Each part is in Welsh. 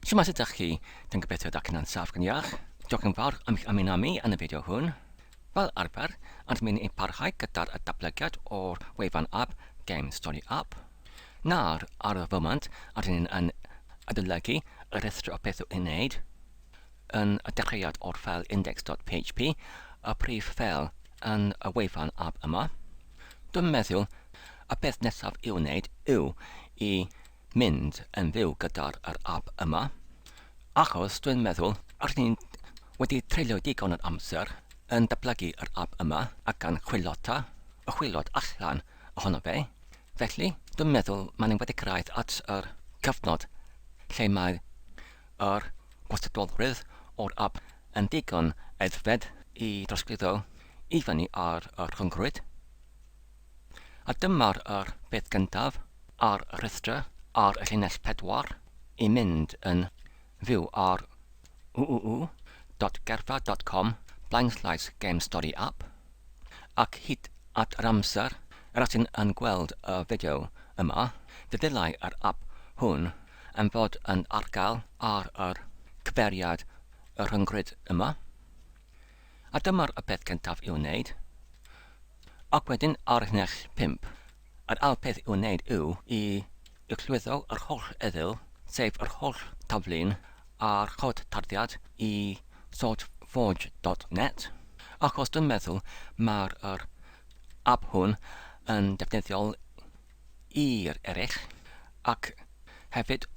Shwmae, sut ydych chi? Dwi'n gobeithio ydych chi'n saff ac yn iach. Diolch yn fawr am eich ymuno â mi yn y fideo hwn. Fel arfer, rydym ni'n parhau gyda'r datblygiad o'r wefan app Game Story App. Nawr, ar y foment, rydyn ni'n yn adolygu y rhestr o pethau i'w wneud yn y dechreuad o'r ffeil index.php, y prif ffeil yn y wefan app yma. Dwi'n meddwl y peth nesaf i'w wneud yw i mynd yn fyw gyda'r yr app yma, achos dwi'n meddwl rydyn ni wedi treulio digon o amser yn datblygu yr app yma ac yn chwilota y chwilod allan ohono fe. Felly, dwi'n meddwl maen nhw wedi cyrraedd at yr cyfnod lle mae yr gwastadolrwydd o'r app yn ddigon aeddfed i drosglwyddo i fyny ar y rhyngrwyd. A dyma'r yr beth gyntaf ar y rhestr ar y llinell 4 i mynd yn fyw ar www.gerfa.com blaenslaes gamestoryapp ac hyd at yr amser yr ydyn yn gweld y fideo yma, fe ddylai yr app hwn yn fod yn argael ar yr cyfeiriad y rhyngrwyd yma. A dyma'r y peth cyntaf i'w wneud. Ac wedyn ar llinell 5, yr ail peth i'w wneud yw i uwchlwytho yr holl eddyl, sef yr holl taflun a'r cod tarddiad i sourceforge.net, achos dwi'n meddwl mae'r yr app hwn yn defnyddiol i'r eraill, ac hefyd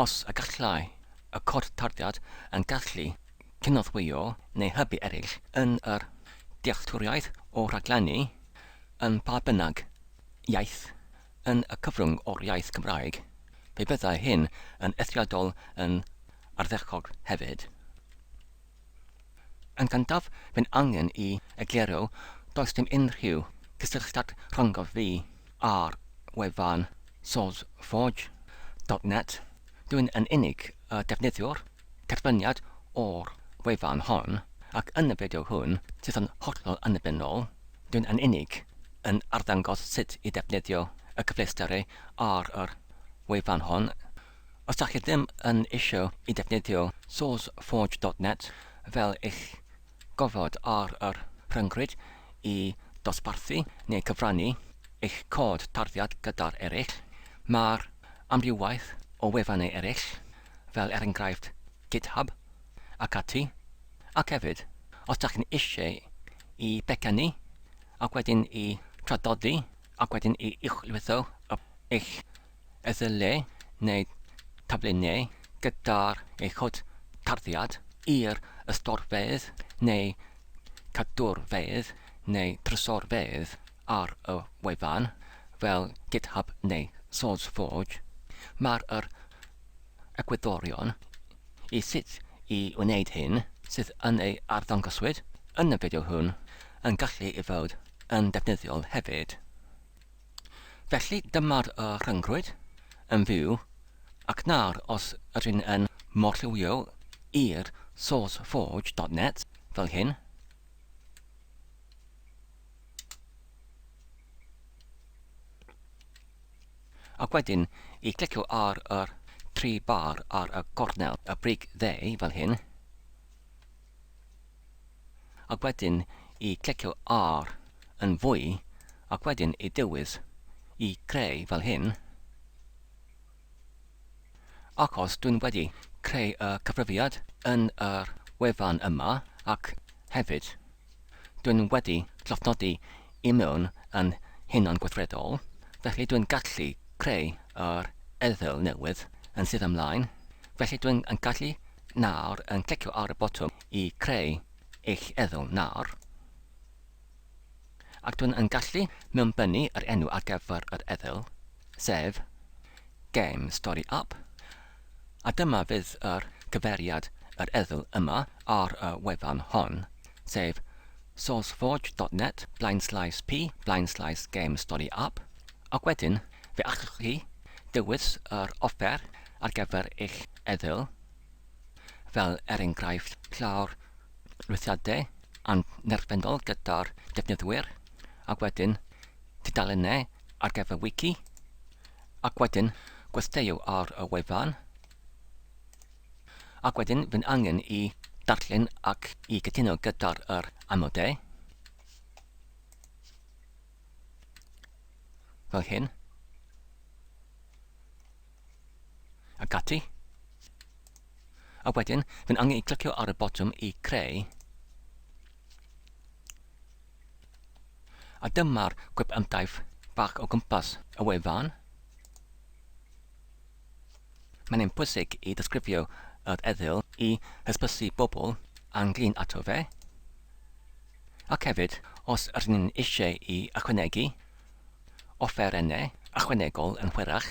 os y gallai y cod tarddiad yn gallu cynorthwyo neu hybu eraill yn yr dealltwriaeth o raglenni yn pa bynnag iaith yn y cyfrwng o'r iaith Cymraeg, fe fyddai hyn yn eithriadol yn ardderchog hefyd. Yn gyntaf, fe'n angen i egluro does dim unrhyw gysylltiad rhyngof fi a'r wefan sourceforge.net, dwi'n yn unig y defnyddiwr terfyniad o'r wefan hon, ac yn y fideo hwn, sydd yn hollol annibynnol, dwi'n yn unig yn arddangos sut i ddefnyddio y cyfleusterau ar yr wefan hon. Os dach chi ddim yn isio i ddefnyddio sourceforge.net fel eich gofod ar yr rhyngrwyd i dosbarthu neu cyfrannu eich cod tarddiad gyda'r eraill, mae'r amrywiaeth o wefannau eraill, fel er enghraifft GitHub ac ati, ac hefyd, os dach chi'n eisiau i becynnu ac wedyn i traddodi ac wedyn i uwchlwytho eich erthyglau neu tafluniau gyda'r eich cod tarddiad i'r ystorfeydd neu cadwrfeydd neu trysorfeydd ar y wefan, fel GitHub neu SourceForge, mae'r yr egwyddorion i sut i wneud hyn sydd yn ei arddangoswyd yn y fideo hwn yn gallu i fod yn defnyddiol hefyd. Felly dyma'r y rhyngrwyd yn fyw ac nawr os ydyn yn morllywio i'r sourceforge.net fel hyn, ac wedyn i clicio ar yr tri bar ar y gornel y brig dde fel hyn, ac wedyn i clicio ar yn fwy ac wedyn i dewis i creu fel hyn, achos dwi'n wedi creu y cyfrifiad yn yr wefan yma ac hefyd dwi'n wedi llofnodi i mewn yn hunan gweithredol, felly dwi'n gallu creu yr erthygl newydd yn syth ymlaen, felly dwi'n yn gallu nawr yn clicio ar y botwm i creu eich erthygl nawr. Ac dwi'n yn gallu mewnbynnu yr enw ar gyfer yr erthygl, sef Game Story App, a dyma fydd yr cyfeiriad yr erthygl yma ar y wefan hon, sef sourceforge.net blaenslaes p blaenslaes Game Story App, ac wedyn fe allwch chi dewis yr offer ar gyfer eich erthygl, fel er enghraifft llawr lwythiadau annerbyniol gyda'r defnyddwyr, ac wedyn tudalennau ar gyfer wiki, ac wedyn gwesteiw ar y wefan. Ac wedyn fy'n angen i darllen ac i gytuno gyda'r yr amodau. Fel hyn. Ac ati. A wedyn, fy'n angen i clicio ar y botwm i creu. A dyma'r gwibymdaith bach o gwmpas y wefan. Mae'n ein pwysig i ddisgrifio yr erthygl i hysbysu bobl ynglŷn ato fe. Ac hefyd, os ydyn ni'n eisiau i ychwanegu offerynnau ychwanegol yn hwyrach,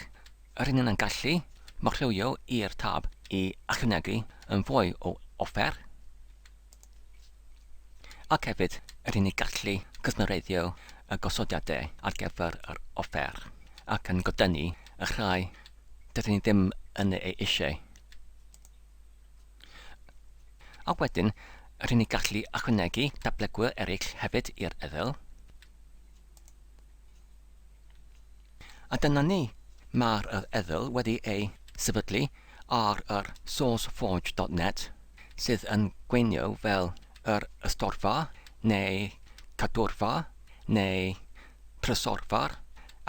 rydyn ni'n gallu morlwyo i'r tab i ychwanegu yn fwy o offer. Ac hefyd, rydyn ni'n gallu cysmareiddio y gosodiadau ar gyfer yr offer ac yn godynnu y rhai dydyn ni ddim yn ei eisiau. A wedyn, rydyn ni'n gallu ychwanegu datblygwyr eraill hefyd i'r erthygl. A dyna ni, mae'r yr erthygl wedi ei sefydlu ar yr sourceforge.net sydd yn gweinio fel yr ystorfa neu cadwrfa neu trysorfa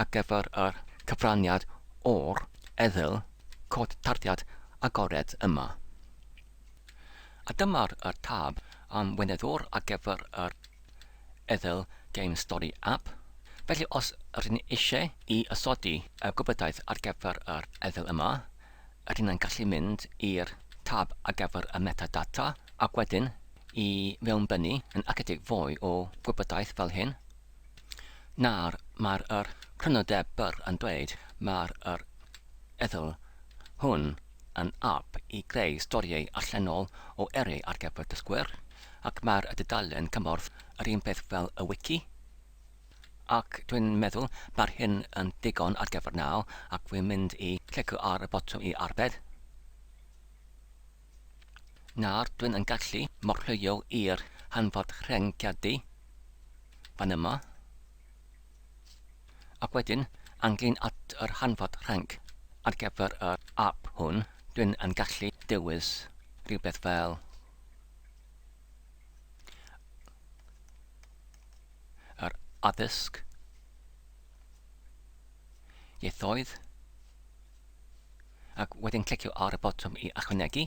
ar gyfer yr cyfraniad o'r erthygl cod tarddiad agored yma. A dyma'r yr tab am weinyddwr ar gyfer yr erthygl Game Story App. Felly os rydyn ni eisiau i ysodi y gwybodaeth ar gyfer yr erthygl yma, rydyn ni'n gallu mynd i'r tab ar gyfer y metadata ac wedyn i mewnbynnu yn ychydig fwy o gwybodaeth fel hyn. Nawr mae'r yr crynodeb byr yn dweud mae'r yr erthygl hwn yn ap i greu storïau allanol o eiriau ar gyfer dysgwyr, ac mae'r dudalen cymorth yr un peth fel y wici. Ac dwi'n meddwl mae'r hyn yn digon ar gyfer nawr ac dwi'n mynd i clicio ar y botwm i arbed. Nawr dwi'n yn gallu morlwyo i'r hanfod rhengiadu fan yma. Ac wedyn, ynglyn at yr hanfod rhenc ar gyfer yr app hwn, dwi'n yn gallu dewis rhywbeth fel yr addysg, ieithoedd, ac wedyn clicio ar y botwm i ychwanegu,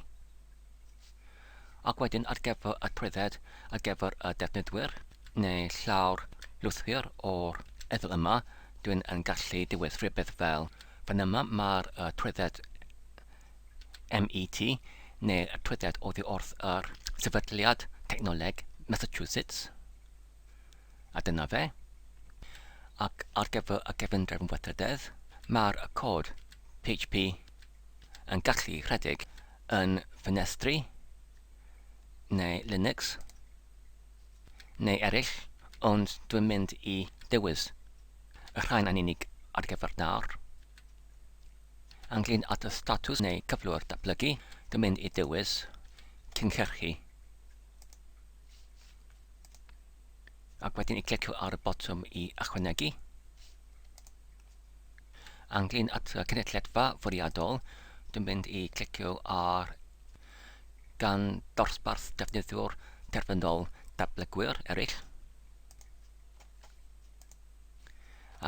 ac wedyn ar gyfer y trwydded ar gyfer y defnyddwyr neu llawr lwthwyr o'r erthygl yma, dwi'n yn gallu dewis rhywbeth fel fan yma mae'r uh, trwydded MET neu y trwydded oddi wrth yr Sefydliad Technoleg Massachusetts. A dyna fe. Ac ar gyfer y cefndrefn weithrededd, mae'r cod PHP yn gallu rhedeg yn ffenestri neu Linux neu eraill, ond dwi'n mynd i dewis y rhain yn unig ar gyfer nawr. Ynglyn at y statws neu cyflwr datblygu, dwi'n mynd i dewis cynhyrchu. Ac wedyn i clicio ar y botwm i ychwanegu. Ynglyn at y cynulleidfa fwriadol, dwi'n mynd i clicio ar gan dosbarth defnyddwyr terfynol datblygwyr eraill.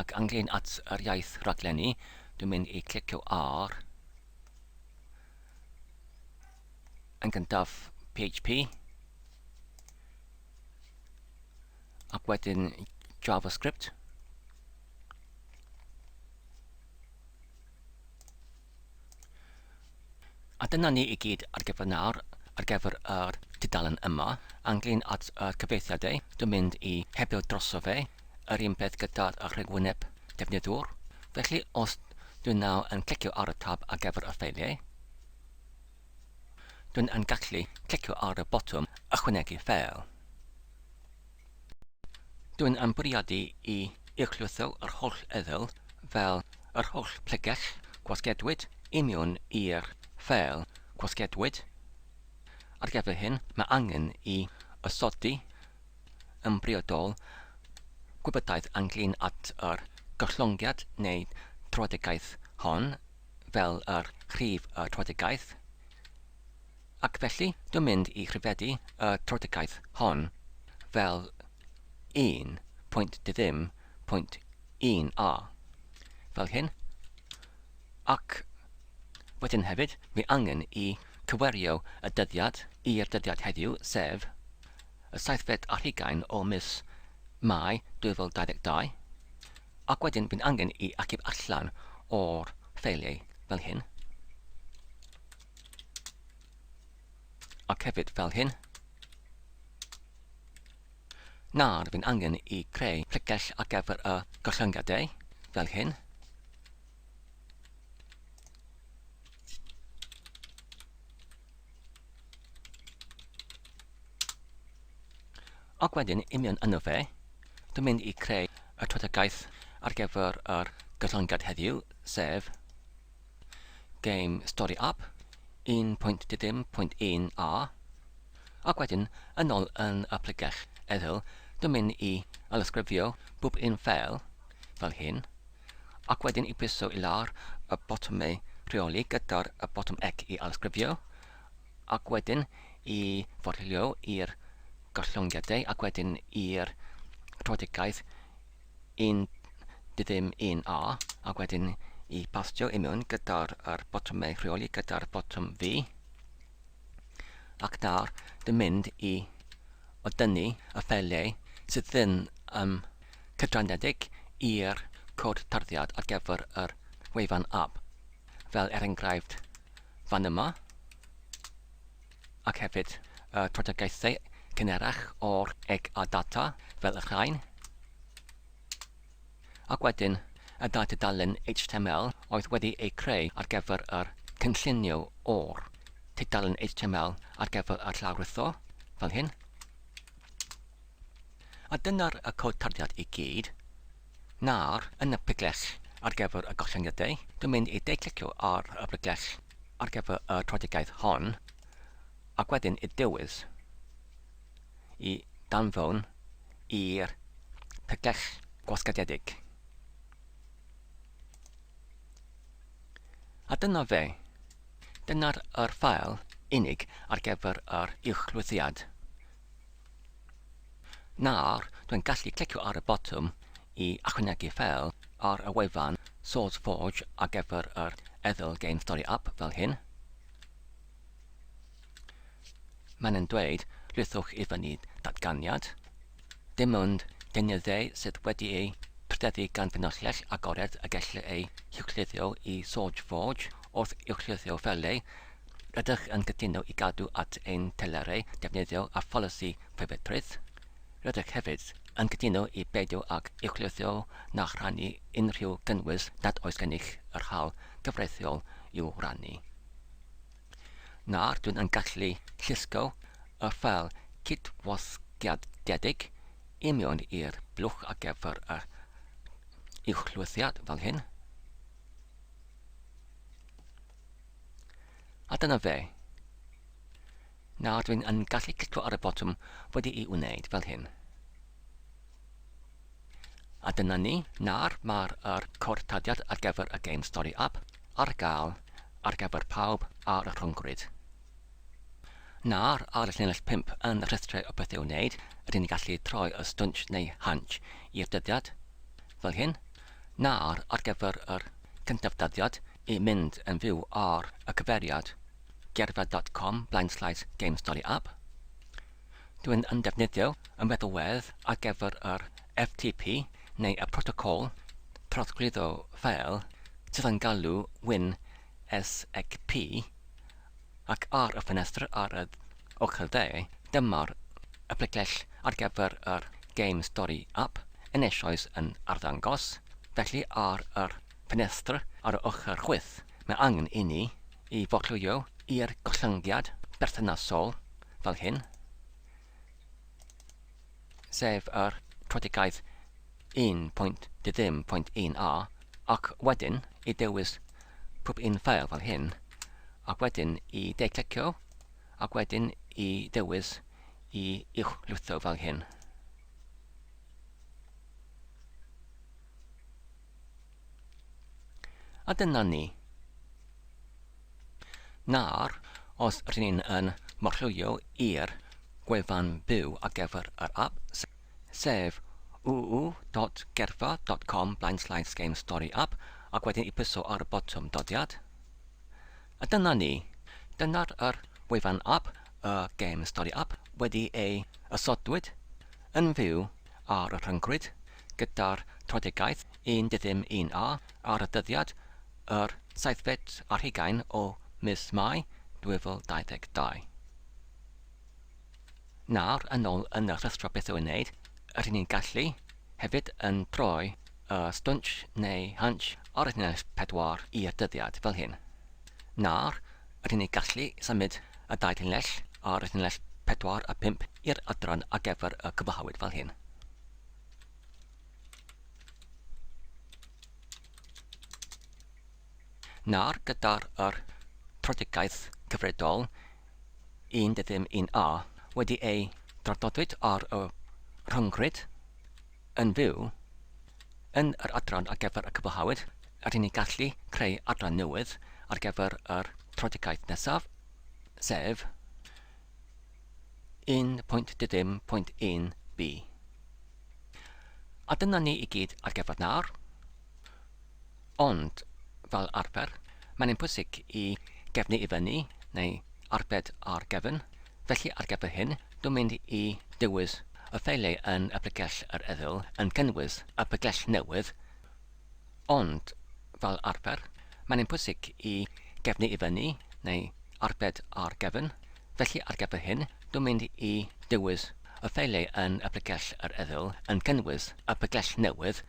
Ac ynglyn at yr iaith rhaglenni, dwi'n mynd i clicio ar yn gyntaf PHP ac wedyn JavaScript. A dyna ni i gyd ar gyfer nawr, ar gyfer yr tudalen yma. Ynglyn at y cyfeithiadau, dwi'n mynd i hebio droso fe, yr un peth gyda'r rhyngwyneb defnyddwr. Felly, os dwi'n nawr yn clicio ar y tab ar gyfer y ffeiliau, dwi'n yn gallu clicio ar y botwm ychwanegu ffeil. Dwi'n yn bwriadu i uwchlwytho yr holl erthygl fel yr holl pregell gwasgedwyd i mewn i'r ffeil gwasgedwyd. Ar gyfer hyn, mae angen i osodi yn briodol gwybodaeth ynglŷn at yr gollyngiad neu tröedigaeth hon fel yr rhif y tröedigaeth. Ac felly, dwi'n mynd i rhyfeddu y tröedigaeth hon fel 1.ddim.1a, fel hyn. Ac wedyn hefyd, mae angen i cywirio y dyddiad i'r dyddiad heddiw, sef y seithfed ar hugain o mis Mai 2022, ac wedyn bydd angen i achub allan o'r ffeiliau fel hyn, ac hefyd fel hyn. Nawr fi'n angen i creu pregell ar gyfer y gollyngiadau fel hyn. Ac wedyn, union yno fe, dwi'n mynd i creu y twtagaeth ar gyfer yr gyllyngiad heddiw, sef Game Story App 1.dim.1a. Ac wedyn, yn ôl yn y pregell eddyl, dwi'n mynd i alysgrifio bob un ffeil fel hyn, ac wedyn i pwyso i lawr y botymau rheoli gyda'r y botwm ec i alysgrifio, ac wedyn i forlio i'r gollyngiadau ac wedyn i'r rhodigaeth 1 ddim 1A ac wedyn i pastio i mewn gyda'r yr botymau rheoli gyda'r botwm V ac nawr dwi'n mynd i o dynnu y ffeiliau sydd yn um, cydranedig i'r cod tarddiad ar gyfer yr wefan app fel er enghraifft fan yma, ac hefyd y troedigaethau cynharach o'r eg a data fel y rhain, ac wedyn y ddau tudalen HTML oedd wedi eu creu ar gyfer yr cynllunio o'r tudalen HTML ar gyfer y llawrytho, fel hyn. A dyna'r y cod tarddiad i gyd. Nawr, yn y pregell ar gyfer y gollyngiadau, dwi'n mynd i de-clicio ar y pregell ar gyfer y tröedigaeth hon, ac wedyn i dewis i danfon i'r pregell gwasgadedig. A dyna fe. Dyna'r yr ffael unig ar gyfer yr uwchlwythiad. Nawr, dwi'n gallu clicio ar y botwm i ychwanegu ffeil ar y wefan SourceForge ar gyfer yr erthygl Game Story App fel hyn. Mae'n yn dweud lwythwch i fyny datganiad. Dim ond deunyddiau sydd wedi eu trwyddedu gan ffynhonnell agored y gellir eu huwchlwytho i SourceForge wrth uwchlwytho ffeiliau Rydych yn cytuno i gadw at ein telerau defnyddio a pholisi preifatrwydd. Rydych hefyd yn cytuno i beidio ag uwchlwytho na rhannu unrhyw gynnwys nad oes gennych yr hawl gyfreithiol i'w rannu. Nawr dwi'n yn gallu llusgo y ffeil cydwasgiadedig i mewn i'r blwch ar gyfer yr uwchlwythiad fel hyn. A dyna fe. Nawr dwi'n yn gallu clicio ar y botwm wedi'i wneud fel hyn. A dyna ni, nawr mae'r yr cortadiad ar gyfer y Game Story App ar gael ar gyfer pawb ar y rhyngrwyd. Nawr, ar y llinell 5 yn y rhestrau o bethau i'w wneud, rydyn ni'n gallu troi y stwnsh neu hunch i'r dyddiad, fel hyn. Nawr, ar gyfer yr cyntaf dyddiad, i mynd yn fyw ar y cyfeiriad gerfa.com blaenslaes gamestoryapp. Dwi'n yn defnyddio y meddalwedd ar gyfer yr FTP neu y protocol trosglwyddo ffeil sydd yn galw WinSCP ac ar y ffenestr ar y ochr dde dyma'r y pregell ar gyfer yr Game Story App yn eisoes yn arddangos, felly ar yr ffenestr ar y ochr chwith mae angen i ni i forlwyo i'r gollyngiad berthnasol fel hyn, sef yr tröedigaeth 1.ddim.1a ac wedyn i dewis pob un ffeil fel hyn ac wedyn i de-clicio ac wedyn i dewis i uwchlwytho fel hyn. A dyna ni. Nawr, Os rydyn ni'n yn morllwyo i'r gwefan byw ar gyfer yr app, sef www.gerfa.com blaenslaes game story app, ac wedyn i pwyso ar y botwm dodiad. A dyna ni. Dyna'r yr wefan app, y game story app, wedi ei osodwyd yn fyw ar y rhyngrwyd gyda'r troedigaeth 1.1a ar y dyddiad yr seithfed ar hugain o mis Mai 2022. Nawr, yn ôl yn y rhestr beth i'w wneud, rydyn ni'n gallu hefyd yn troi y stwnsh neu hunch ar y llinell 4 i'r dyddiad, fel hyn. Nawr, rydyn ni'n gallu symud y ddau linell ar y llinell 4 a 5 i'r adran ar gyfer y cwblhawyd, fel hyn. Nawr gyda'r yr trodigaeth cyfredol 11A wedi ei draddodwyd ar y rhyngrwyd yn fyw yn yr adran ar gyfer y cwblhawyd, rydyn ni'n gallu creu adran newydd ar gyfer yr trodigaeth nesaf, sef 1.dim.1b. A dyna ni i gyd ar gyfer nawr. Ond, fel arfer, mae'n bwysig i gefnu i fyny neu arbed ar gefn. Felly ar gyfer hyn, dwi'n mynd i dewis y ffeiliau yn y pregell yr eddyl yn cynnwys y pregell newydd. Ond, fel arfer, mae'n bwysig i gefnu i fyny neu arbed ar gefn. Felly ar gyfer hyn, dwi'n mynd i dewis y ffeiliau yn y pregell yr eddyl yn cynnwys y pregell newydd,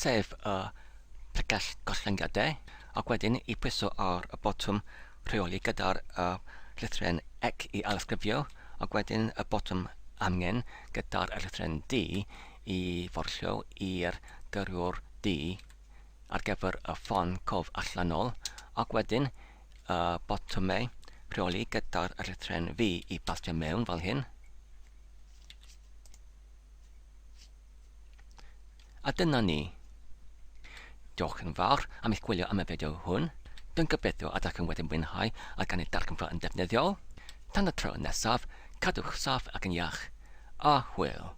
sef y pregell gollyngiadau, ac wedyn i pwyso ar y botwm rheoli gyda'r y llythrennau ec i ailysgrifio, ac wedyn y botwm amgen gyda'r llythrennau D i forllio i'r gyrrwr D ar gyfer y ffon cof allanol, ac wedyn y botymau rheoli gyda'r llythrennau V i bastio mewn fel hyn. A dyna ni. Diolch yn fawr am eich gwylio am y fideo hwn. Dwi'n gobeithio ydych chi'n wedi mwynhau a gan ei darganfod yn defnyddiol. Tan y tro nesaf, cadwch saff ac yn iach, a hwyl.